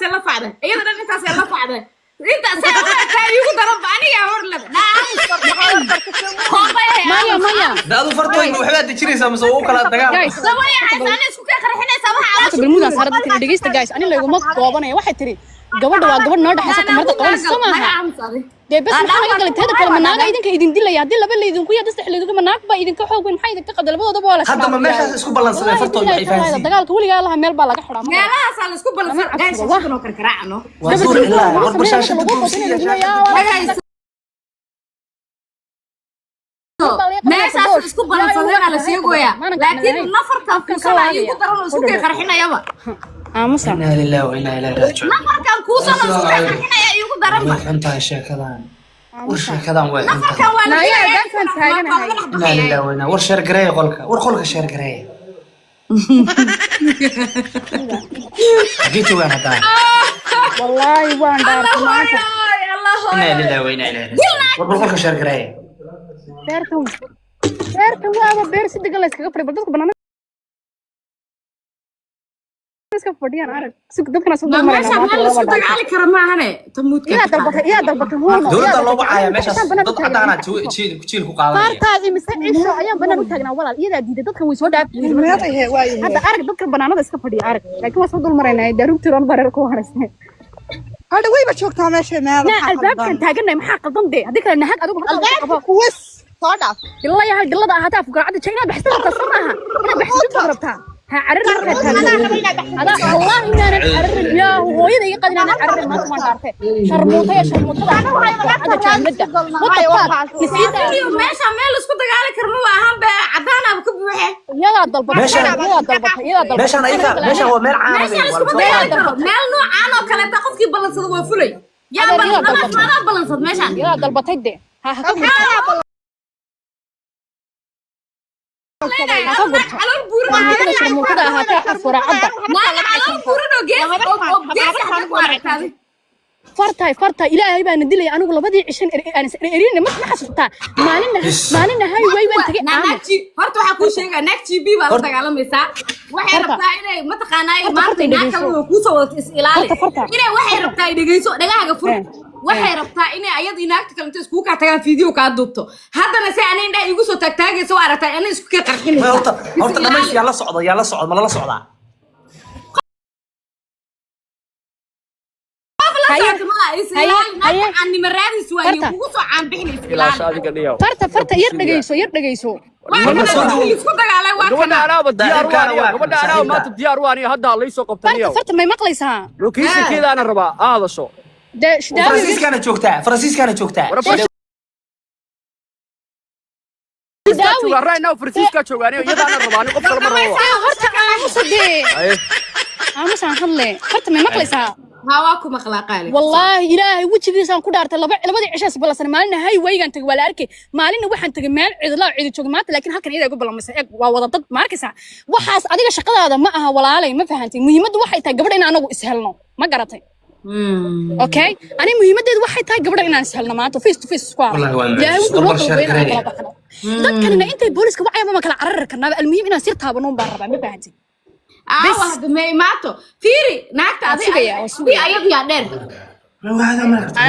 Intaasay la facday iyada dhan, intaasay la facday. Intaasay u ekaa iigu daran ba aniga hor leba. Maya, maya. Da adu fartooy ma waxbaad dejinaysaa mise waa u kala dagaal? Guys. Isku kay qarxinaysaa waxa. Horta balmuudaan saara dadka dhegeysta. Guys, ani laguma goobanaya. Waxay tiri gabadha waa gabadh noo dhexaysa, kamarada qabanaysa, soo maaha? Dee bes, maxaa naga galay? Teeda kale, ma naaga idinka idin dilaya haddii laba laydinku yahay, saddex laydinku, ma naag baa idinka xoog weyn? Maxaa idinka qabda? Labadoodaba waa la Hadda ma meeshaas isku ballansadeen fartooy? Waxay fahansiin. Dagaalka weligaa laha meel baa laga xidaa, ma garan. Meelahaasaa la isku ballansan, guys, isku karkaraacno. Waa duur ilaa war bashaashada duursiya shaashada. Meeshaas isku ballansadeenaa la sheegoyaa, laakiin nafarkan kuusana iigu daran oo isku kay qarxinayaba. Aamusa. Inna lillahi wa inna ilayhi raaji'uun. Nafarkan kuusana isku kay qarxinaya iigu daranba. Way xun tahay sheekadan, war sheekadan way xun tahay. Nafarkan waa la Naya, dilayaa. albaabkaan taaganahay. Inna lillahi wa inna, war share gareeya qolka, war qolka share gareeya. Xaggee joogaan haddaa? Wallaahi waan dhaartay maanta. Inna lillahi wa inna ilayhi raaji'uun. War bal qolka share gareeya. Beertan, beertan waaba beer si degan la iskaga fadhiya. Bal dadku banaanada iska fadhiyaan, arag si dadkana soo dulmarayna. Meesha Maanta meel la isku laba dhaartay. dagaali kara maahane, tamuudka. Iyaa dalbatay, iyaa dalbatay, huuno. Dowladda loo wacaaya meeshaas, dad caddaana jiil ku qaadanaya. Baartaad imise cisho ayaan banaan u taagnaa, walaal? Iyadaa diiday, dadkan way soo dhaafi. Meedahe waayahe. Hadda arag dadka banaanada iska fadhiya, arag. Laakiin waa soo dulmaraynaa, daarugtiroon bareer ku haraysnay. Hadha wayba joogtaa meesha meeda. Naa albaabkan taaganay, maxaa qaldan dee? Haddii kale nahag adigu horta Albaabka qabo. Kuwas soo dhaaf. Dhilla yahay, dhillada ahaataa afgaraacada jaa inaad baxsan rabtaa, soo maaha? Inaad baxsan baad rabtaa. Ha carar markaa taagan adaa. Wallaahi inaanan cararin, yaa hooyada iga qadin, inaanan cararin maanta. Waan dhaartay, sharmuutaya, sharmuutada afgaraacada jaamada. What the fuck? Nisiida. Meesha meel la isku dagaali karo ma ahan be, cadaanaaba ka buuxe. Iyadaa dalbatay. Meeshaan- Iyadaa dalbatay, iyadaa dalbatay. Meeshaan ayaga, meeshaan waa meel caama. Meesha la iskuma dagaali karo. Meel noocaan oo kaleeta qofkii ballansada waa fulay yaa. Adeer, iyadaa Ballansadaa dalbatay. Maadaa ballansad meeshaan. Iyadaa dalbatay dee. Ha ha ka gurto. Ha ka gurto. Calool buuran. Sharmuutada, sharmuutada ahaatee afgaraacada. Naaga calool buuran oo geesi oo geesi xataa ku aragtaaday. Fartaay, fartaay, ilaahay baana dilaya. Anigu labadii cishan aan is erina ma xasuustaa? Maalinna, maalinna highway baan tagay. Aamus. Horta waxaa kuu sheegaa, naag GB baa la dagaalamaysaa. Waxay Farta. rabtaa inay mataqaanaa Farta, maanta farta naag dhegeyso. kale kuusoo wadato, is ilaali. Farta, farta. Inay waxay rabtaa ay dhegeyso, dhagahaaga fur. Waxay rabtaa inay ayada iyo naagta kale inta iskugu kaa tagaan video kaa duubto. Haddana si ana indhaha iigu soo taagtaagaysa waa aragtaa, ana isku kay qarxinaysa. Horta, horta dhamays, yaa la socda? Yaa la socda? Ma lala socdaa? Haye, Is haye, ilaali. Haye. Naagta caannimo raadis waaye. Farta. Kugu soo caanbixin, is Ilaasha ilaali. adiga dhiyow. Farta, farta, yar dhegeyso, yar dhegeyso. Waa Marka kana soo dadkii isku dagaalay waa Gabadha kana. anaaba diyaar Saaxiibkaana waaniyo. waa Gabadha kan, anaaba saaxiibka. maanta diyaar waaniyo, hadda laysoo Farta. qabtaniyow. Farta, may maqlaysaa? Lokiishankeedaana rabaa aadasho. Dee shidaawi. Faransiiskaana joogtaa, Faransiiskaana joogtaa. War Shidaawi. Joogaa right now, Faransiiska joogaaniyo, iyadaana rabaa ani, qof kale ma rabo. Ah, horta aamusa dee. Haye. Aamusaan hadle. Farta, may maqlaysaa? Haa, waa ku maqlaa, qaali. Wallaahi ilaahay wejigiisaan ku dhaartay, laba labadii cishaas ballansan, maalina highwaygaan tagay, waa la arkay. Maalinna waxaan tagay meel cidlaa, cidi joogay maanta, laakiin halkan iyadaa igu ballamisay. Eeg, waa wada dad, ma arkaysaa? Waxaas adiga shaqadaada ma aha, walaalay, ma fahantay? Muhiimaddu waxay tahay gabadha in anagu ishelno, ma garatay? Okay, ani muhiimadeedu waxay tahay gabadha inaan ishelno maanta, face to face isku aragno. Wallaahi waa Ilaahay mucjis. wuxuu noo War kala goynaa sheer kala baxno. Dadkanina intay booliska wacayaba ma kala carari karnaaba. Almuhiim inaan sir taabano un baan rabaa, ma fahantay? Aawa hadda ma imaato, fiiri naagta. Waan Adi sugayaa, waan sugayaa. ayadu yaa dheer.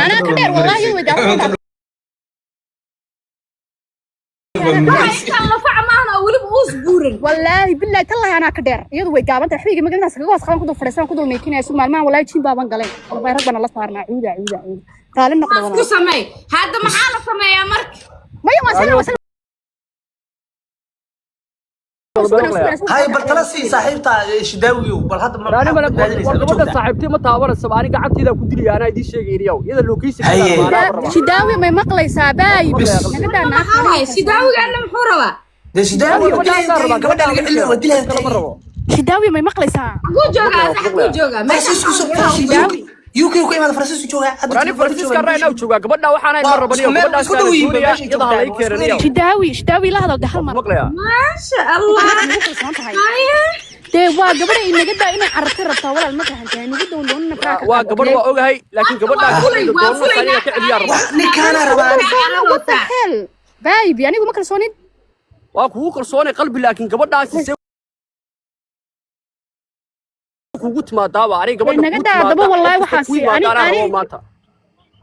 Anaa ka dheer, wallaahi way daawanaysaa. Intaan lafac maahan oo weliba uus buuran. Wallaahi billahi tallahi anaa ka dheer, iyadu way gaaban tahay. Waxba igama intaas kaga hoos qaban, ku dul fadhiisan, ku dul meekinaya. Su maalmahan wallaahi jiin baaban galay, wallahi rag bana la saarnaa. Cuuda, cuuda, cuuda, raali noqda. Ku Walaal sameey hadda, maxaa la sameeyaa marka? Maya, waan sana, waan sana. Hay, bal tala sii saaxiibta shidaawiyow, bal hadda ma Ani maxaa mala badbaadinaysaa? war Ma gabadha joogtaa? Saaxiibtii ma taabanaysa, ani gacanteeda ku dilaya, anaa idiin sheegayniyow, iyada Haye. lokiishankeeda rabaa anaaba rabaa. Shidaawi, may maqlaysaa? Baay. Bis. Naga daa naagta. Maxaa waaye shidaawigaana, muxuu rabaa? Dee shidaawi waa Gabadhaasaa dilaya, rabaa. gabadha laga celinayo, waa dilaya. Kale ma rabo. Shidaawi, may maqlaysaa? Xaguu joogaa ase? Xaguu joogaa meesha? Faransiisku Shidaawi. UK ku imaada, Faransiisku joogaa hadda. War ani Faransiiska right now joogaa, gabadha waxaan ahayn ma Waa rabaniyo. isku meel- Gabadhaas isku dhow yihiin ba, doonaya meeshay iyada ha joogtaan, lay waa isku keenaniyo. meel. Shidaawi, shidaawi, la hadal de hal mar. Maqlayaa. Maasha Allah. Nagu kalsoon tahay dee, waa gabadha inaga daa inay carartay rabtaa, walaal, ma fahantay? Nagu doondoonina faraha ka Waa qaad, gabadh okay? waa ogahay, laakiin gabadhaa Waa fulay, gabadha waa fulay. doonaysa aniga ka celiyaa rabaa. Wax ninkaana rabaa. What the hell, baby, anigu ma kalsoonid. Waa kugu kalsoonay qalbi, laakiin gabadhaasi see Kugu timaadaaba aniga Way gabadha naga kugu daa, daba timaada wallaahi qof kasta waxaasi, ku yimaada anaa ani- rabo maanta.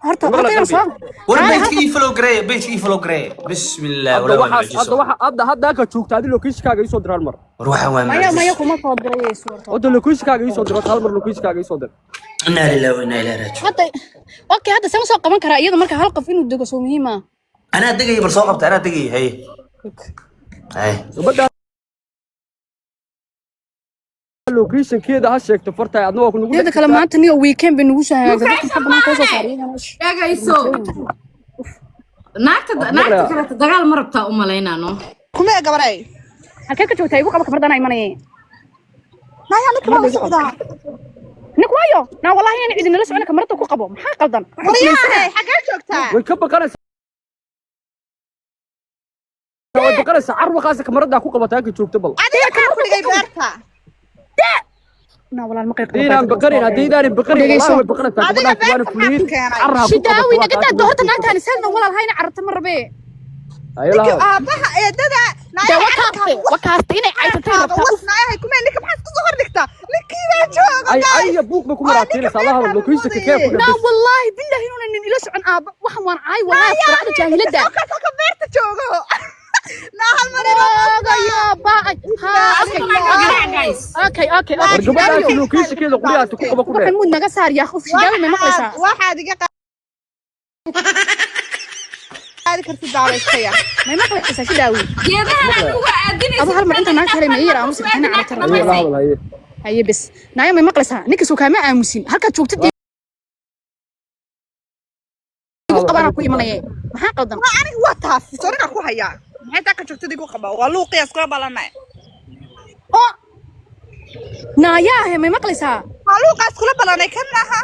Horta Maqla horta inaan qalbi. soo War Haa, page ii follow gareey, page ii follow gareey. Bismillah, Hadda wala waa waxaas hadda mucjiso. Waxa hadda halka joogta adi locationkaaga ii soo dir hal mar. War waxaan waa maya maya mucjiso. Kuma soo diray suurta. Hadda locationkaaga ii soo dir, horta hal mar locationkaaga ii soo dir. Inna lillahi wa inna ilayhi raaji'uun. Hadda okay, hadda sama soo qaban karaa iyada marka hal qof inuu dego soo muhiim ah. Anaa degay, bal soo qabta, anaa degay. Haye haye. Gabadha locationkeeda ha sheegto farta, adna waa ku nagu Teeda kale maanta niyo weekend bay nagu soo hagaagtay, dadka maxaa banaan koo soo saaray iyagana? Dhagayso, naagta naagta kaleeta dagaal ma rabtaa u malaynaa no. Kumee gabaray? Halkee ka joogtaa? Igu qaba kamardan imanayay. Naya, ninka waa la socdaa. Nink waayo naa wallahi inaan idin nala socon kamarada ku qabo, maxaa qaldan? Waryahe, xagee joogtaa? Way ka baqanaysaa, way baqanaysaa carwaqaas kamarada ku qabataa halka joogta bal. Adiga maxaa ku dhigay beerta? Naa walaal ma qayb. Haddii baqarin, haddii baqarin, wallahi way baqanaysaa. Adiga Gabadhaas waana beerta fuliin maxaa ku keenay? carra ha ku Shidaawi qabato. naga daa horta naagtaani selna walaal hayna carabta ma rabee. Ninka aabaha eedada. Dee wakaastay wakaastay inay caytatay rabtaa. Wasnaayahay kumee, ninka maxaad kusoo hordhigtaa? Ninkii baa jooga. Ay ay buuq ba ku maraatiinaysaa, la hadal locationka kee ku naa dhashay. Wallaahi billahi inuuna nin ila socon aaba waxan waan caay wallaahi faracda jaahilada. Halka beerta joogo naa hal mar. Ogayo baay ha okay. Garaac, guys. Okay. War Okay. gabadhaas Shidaawi locationkeeda quryaata ku qaba ku waxan dheh. muud naga saar yaa qof. Shidaawi, ma maqlaysaa? Waxaad iga qaadi kartid baabaystaya. Ma maqlaysaa, Shidaawi? Geedahan aad ugu aadinaysa. Adu hal mar inta naagta helay ma ii yara aamusi kartaa carabta? Haye, la hadal, haye. Haye bes, naaya ma maqlaysaa? Ninka soo kaama aamusin halkaad joogtid igu qabanaa ku imanaya, maxaa qaldan? Aniga waa taas soriga ku hayaa, maxay taa ka joogtid igu qaba? Waa luuqiyaas kula balanay. Oo naayaahe, may maqlaysaa? Waa luuqaas kula balanay kan maaha.